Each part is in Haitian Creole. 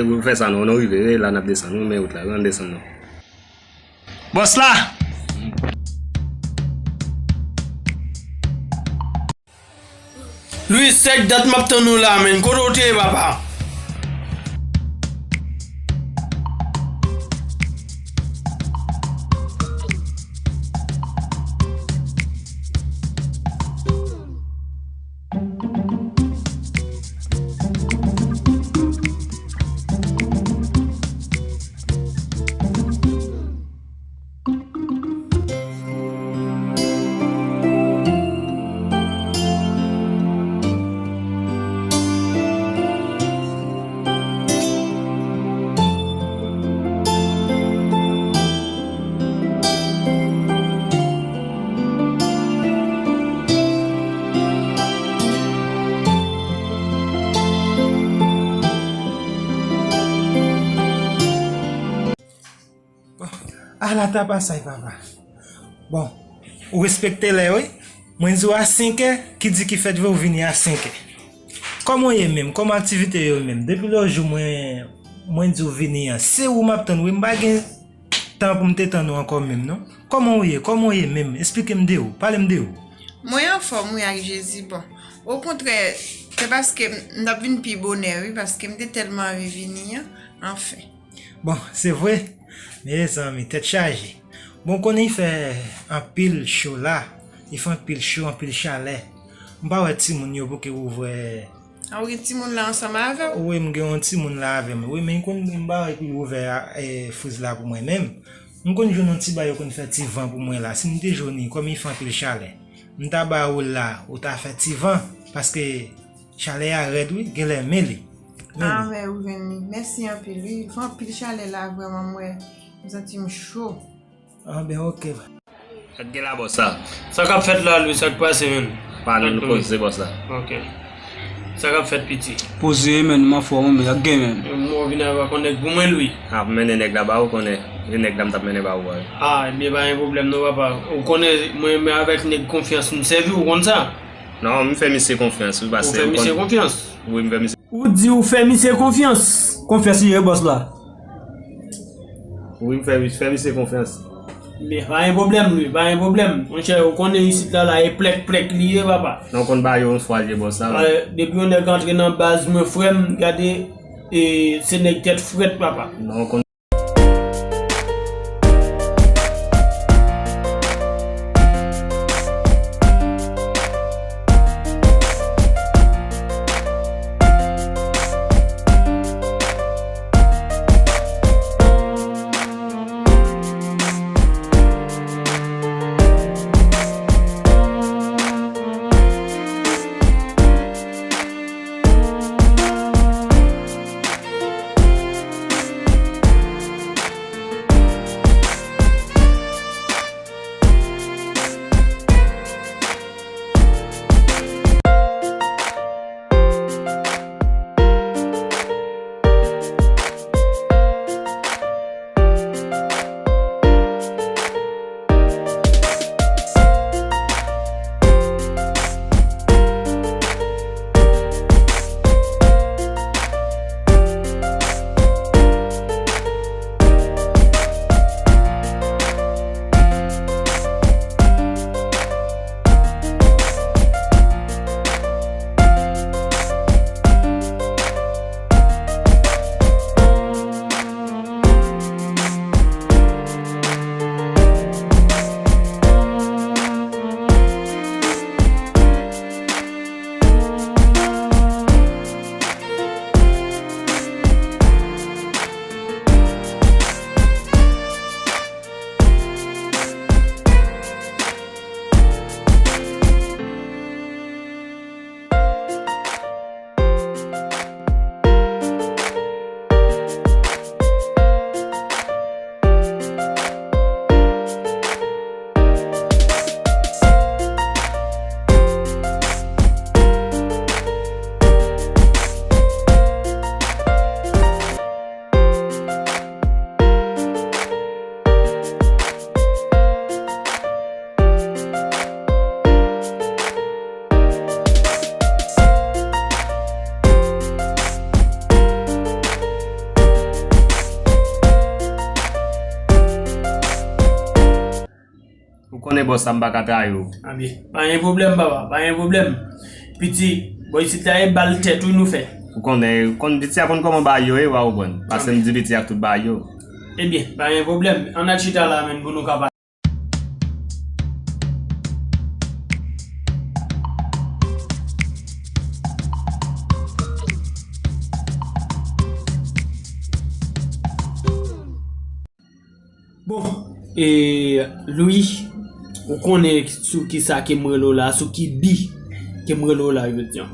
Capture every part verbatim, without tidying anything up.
Ou fè sa non, nou rive, wi, la n ap desann, wi, men wout la, wi, ann desann non. Bòs la! Louis, se dat m ap tann ou la, menn. Kote w te ye, papa? Bon, ala tapasay, papa. Bon, ou respekte lè, wi. Mwen di w a senk è, ki di ki fèt vre ou vini a senk è. Kòman w ye menm? Kòman aktivite yo menm? Depi lòt jou mwen, mwen di w vini an, se ou m ap tann, wi. M pa gen tan pou m te tann ou ankò menm, non. Kòman w ye? Kòman w ye menm? Esplike m de ou. Pale m de ou. Mwen anfòm, wi, ak Jezi. Bon, okontrè, se paske m, m t ap vin pi bonè, wi, paske m te tèlman anvi vini an, anfen. Bon, se vre. Mezanmi, tèt chaje. Bon, konnen li fè anpil cho la. Li fè anpil cho, anpil chalè. M pa wè timoun yo pou ke ouvè. A, ou gen timoun la ansanm avè w? Wi, m gen yon timoun la avè m. Wi, men konn m pa wè pou ouvè, e, friz la pou mwen menm. M konn jwenn yon ti bagay yo konn fè ti van pou mwen la. Si m te jwenn li, kòm li fè anpil chalè, m ta ba ou l la, ou ta fè ti van, paske chalè a rèd, wi, genlè men li. Men li. A, wè, ou jwenn li. Mèsi anpil, wi. Fè anpil chalè la, vrèman, m wè. M santi m cho. A, ben, oke. Sa k gen la, bòs la? Sa k ap fèt la, Louis? Sa k pase, menn? Pa nan koze, bòs la. Oke. Sa k ap fèt, piti? Poze, menn, m anfòm, men, sa k gen, menn? Mwen vin avèk yon nèg pou mwen, Louis. A, pou mennen nèg la ba ou, konnen, e nèg la m t ap mennen ba ou a. A, ebyen, pa gen pwoblèm, non, papa. Ou konnen, mwen, mwen avèk nèg konfyans, m sèvi, ou konn sa? Non, m fè misye konfyans, wi, paske ou fè misye konfyans? Wi, m fè misye. Ou di ou fè misye konfyans? Konfyans li ye, bòs la. Wi, m fè, fè misye konfyans. Men pa gen pwoblèm, wi, pa gen pwoblèm. Monchè, ou konnen isit la, la, e plèk, plèk li ye, papa. Non, konn ba yo yon fwa l ye, bòs la. Depi yon nèg antre nan baz mwen, frè m, gade, e, se nèg tèt frèt, papa. Non, konn Bòs la, m pa ka trayi w. Ebyen, pa gen pwoblèm, papa, pa gen pwoblèm. Piti, bò isit la, e bal tèt ou nou fè. Ou konnen, konn piti a konn kòman bagay yo ye, w a konprann. Pase m di piti a tout bagay yo. Ebyen, pa gen pwoblèm. Ann al chita la, menm, pou nou ka pale. Bon, e, Louis, ou konnen sou ki sa ke m rele w la, sou ki bi ke m rele w la jodi a.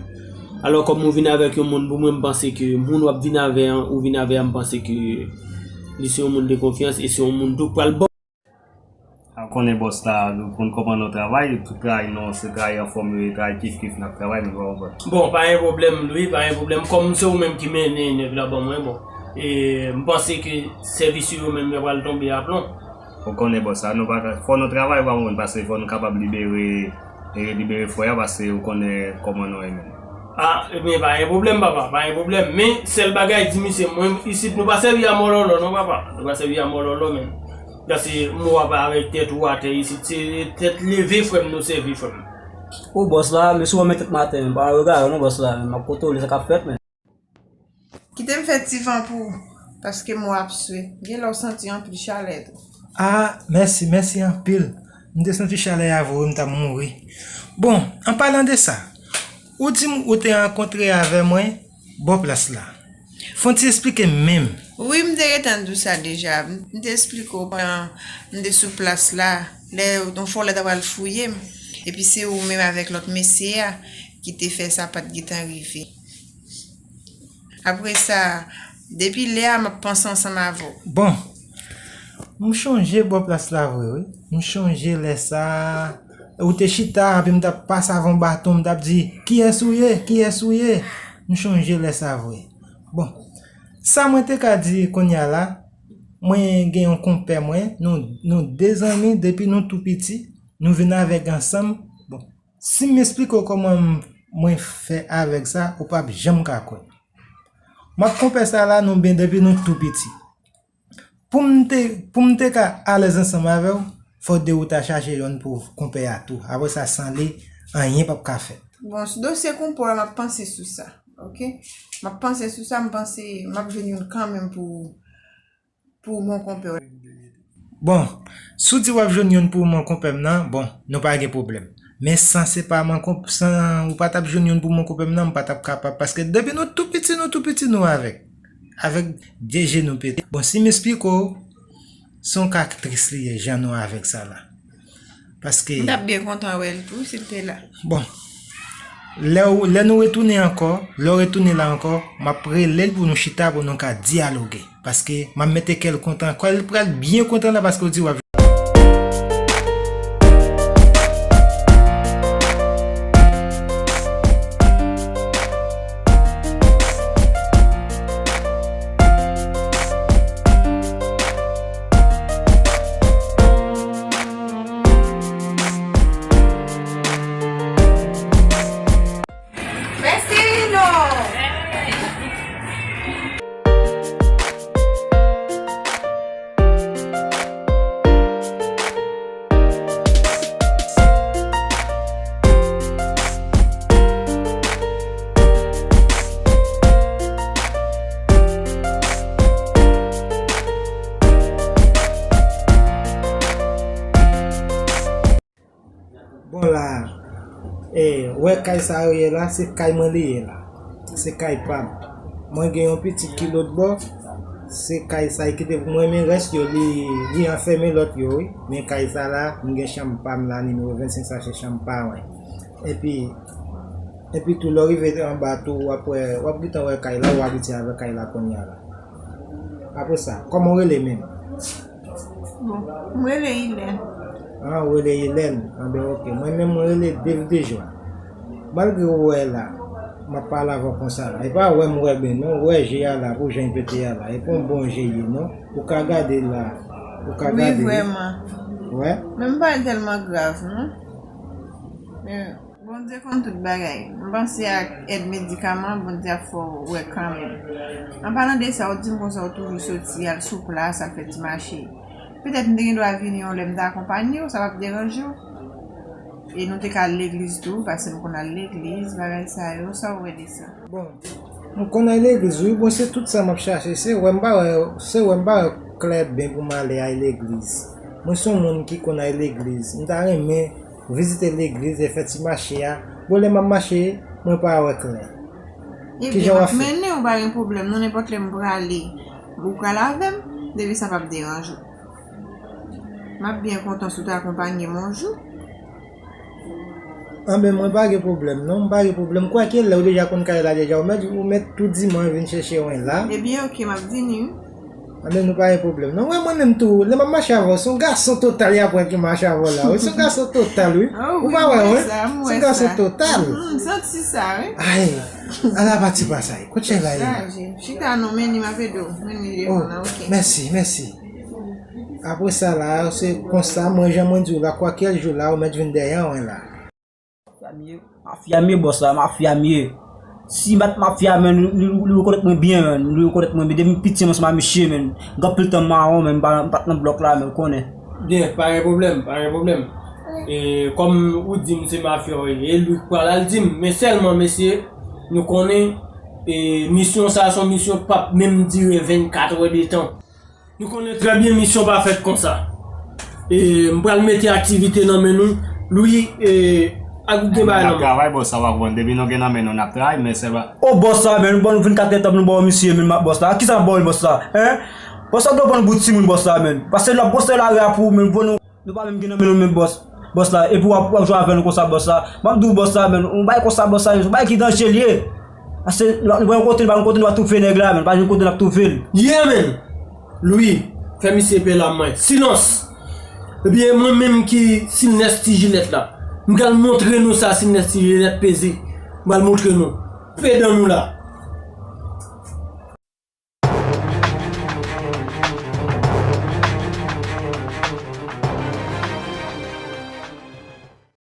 Alò, kòm ou vin avèk yon moun, pou mwen, m panse ke moun w ap vin avè a, ou vin avè a, m panse ke li se yon moun de konfyans e se yon moun tou pral bon. A konnen bòs la, nou konn kòman nou travay, tout travay nou, se travay anfòm yo ye, travay kif kif n ap travay, nou pa konprann. Bon, pa gen pwoblèm, Louis, pa gen pwoblèm. Kòm se ou menm ki mennen nèg la ban mwen, bon. E m panse ke sèvis ou yo menm yo pral tonbe aplon. Ou konnen bòs la, nou pa ka, fò nou travay, ou pa konprann, paske fò nou kapab libere, e libere frè a, paske ou konnen kòman nou renmen. A, ebyen, pa gen pwoblèm, papa, pa gen pwoblèm. Men, sèl bagay, di misye, mwen, isit, nou pa sèvi a mòlòlò, non, papa. Nou pa sèvi a mòlòlò, men. Gade, mwen pa avèk tèt ou atè isit, se tèt leve, frè m, nou sèvi, frè m. O, bòs la, mesye, w mete tèt m atè, men pa rega yo, non, bòs la, men m ap kontwole sa k ap fèt, men. Kite m fè ti van pou ou, paske m wè w ap swe. Gen lè w santi anpil chalè tou. A, mèsi, mèsi anpil. M te santi chalè a vre, m t ap mouri. Bon, an palan de sa, ou di m ou te rankontre avè mwen bò plas la. Fè w ti esplike m menm. Wi, m te gentan di w sa deja. M te esplike w pandan m te sou plas la. Lè, yon fwa lè w ta pral fouye m. Epi se ou menm avèk lòt mesye a ki te fè sa, pa t gentan rive. Apre sa, depi lè a, m ap panse ansanm avè w. Bon, m chonje bò plas la vre, wi. M chonje lè sa a, ou te chita, epi m t ap pase avè yon baton, m t ap di, "Kiyès ou ye? Kiyès ou ye?" M chonje lè sa a vre. Bon, sa mwen te ka di kounye a la, mwen gen yon konpè mwen, nou, nou de zanmi depi nou tou piti, nou vin avèg ansanm. Bon, si m esplike w kòman m, mwen fè avèg sa, ou p ap janm ka kwè. M ak konpè sa la, nou byen depi nou tou piti. Pou m te, pou m te ka alèz ansanm avè w, fò de ou ta chache yonn pou konpè a tou. Apre sa, san li, anyen p ap ka fèt. Bon, sou dosye konpè w la, m ap panse sou sa. Oke? M ap panse sou sa, m panse m ap jwenn youn kanmenm pou, pou mon konpè w. Bon, si w di w ap jwenn youn pou mon konpè m nan, bon, nou pa gen pwoblèm. Men san se pa mon konp-, san ou pa t ap jwenn youn pou mon konpè m nan, m pa t ap kapab. Paske depi nou tou piti, nou tou piti, nou avèg. Avèg de je nou pete. Bon, si m esplike w, se yon ka tris li ye, jan nou avèg sa la. Paske m t ap byen kontan wè l tou, si l te la. Bon, lè w, lè nou retounen ankò, lè w retounen la ankò, m ap rele l pou nou chita, pou nou ka dyaloge. Paske m ap mete kè l kontan. Kè l pral byen kontan la, paske w di w ap Mèsi, non. Bon la, e, wè kay sa yo ye la, se kay mwen li ye la. Se kay pa m. Mwen gen yon pitit ki lòt bò, se kay sa ki te pou mwen, men rès yo, li, li anfèmen lòt yo, wi. Men kay sa la, m gen chanm pa m la, nimewo vennsenk sa, se chanm pa mwen. Epi, epi tou, lè w rive anba tou, w ap wè, w ap gentan wè kay la, w abitye avèk kay la kounye a la. Apre sa, kòman w rele menm? Bon, m rele Ilèn. Ah, w rele Ilèn? Anben, oke. Mwen menm, mwen rele Dave Dejwa. Malgre w wè la, m ap pale avè w konsa la. E pa wè m wè byen, non, w wè je a la, pou jan l pete a la. E pa yon bon je ye, non. Ou ka gade la. Ou ka gade. Wi, vrèman. Wè? Men m pa tèlman grav, non. Men Bondye konn tout bagay. M panse ak èd medikaman, Bondye ap fè w wè kanmenm. An palan de sa, ou di m konsa ou toujou soti al sou plas, al fè ti mache. Petèt m te gen dwa vini yon lè m ta akonpanye w, sa p ap deranje w. E nou te ka al legliz tou, paske m konn al legliz, bagay sa yo, sa w wè de sa? Bon, m konn al legliz, wi, bon, se tout sa m ap chache, se wè m pa wè, se wè m pa wè klè byen pou m ale al legliz. Mwen se yon moun ki konn al legliz, m ta renmen vizite legliz e fè ti mache a. Bon, lè m ap mache, mwen pa wè klè. Kijan w ap fè? Ebyen, m ap mennen w, pa gen pwoblèm. Non, nenpòt lè m prale, ou pral avè m, depi sa p ap deranje w. M ap byen kontan si w ta akonpanye m yon jou. Anben, mwen pa gen pwoblèm, non, m pa gen pwoblèm. Kwakye lè ou deja konn kay la deja, ou mèt, ou mèt tou dimanch vin chèche mwen la. Ebyen, oke, m ap vini, wi. Anben, nou pa gen pwoblèm. Non, wè mwen menm tou, lè m ap mache avè w, se yon gason total y ap wè ki mache avè w la. Wi, se yon gason total, wi. Ou pa wè, wi? Se yon gason total. M santi sa, wi. Ay, ala pati pa sa. Kot chay la ye la? Chita non, men li m ap ede w. Men li devan la, oke. Mèsi, mèsi. Apre sa la, se konsa, mwen, jan mwen di w la, kwakye jou la, ou mèt vin dèyè mwen la. Mafya m ye, mafya m ye, bòs la, mafya m ye. Si m pa t mafya, men, li, li, li rekonèt mwen byen, men, li rekonèt mwen byen. Depi m piti, m ansanm a misye, men. M gen anpil tan mawon, men, m pa, m pa t nan blòk la, men, ou konnen. Byen, pa gen pwoblèm, pa gen pwoblèm. E, kòm ou di m se mafya w ye, e li k pral al di m, men sèlman, mesye, nou konnen, e, misyon sa a se yon misyon k p ap menm dire vennkat è de tan. Nou konnen trè byen misyon pa fèt konsa. E, m pral mete aktivite nan men nou. Louis, e, ak ou gen bagay nan men. N ap travay, bòs, sa w ap konn. Depi nou gen nan men nou, n ap travay, men se pa. O bòs la, men, bon, nou vin kat èdtan pou nou ba w misye, men, bòs la. Kisa n ap ba w, bòs la? Hein? Bòs la, dwe pran bout timoun, bòs la, men. Paske l ap konstwi lari a pou ou, men, bon, nou, nou pa menm gen nan men nou, men, bòs. Bòs la, epi w ap, w ap jwe avè nou konsa, bòs la. M ap di w, bòs la, men, yon bagay konsa, bòs la, men, se yon bagay ki danje l ye. Paske nou, nou pa yon kote, nou pa yon kote, nou ap toufe nèg la, men, pa yon kote, n ap toufe l. Yeah, man! Louis, fè misye pè la mwen. Silans! Ebyen, mwen menm ki Silnès Ti Jilèt la. M pral montre nou sa Silnès Ti Jilèt peze. M pral montre nou. Pe dan nou la.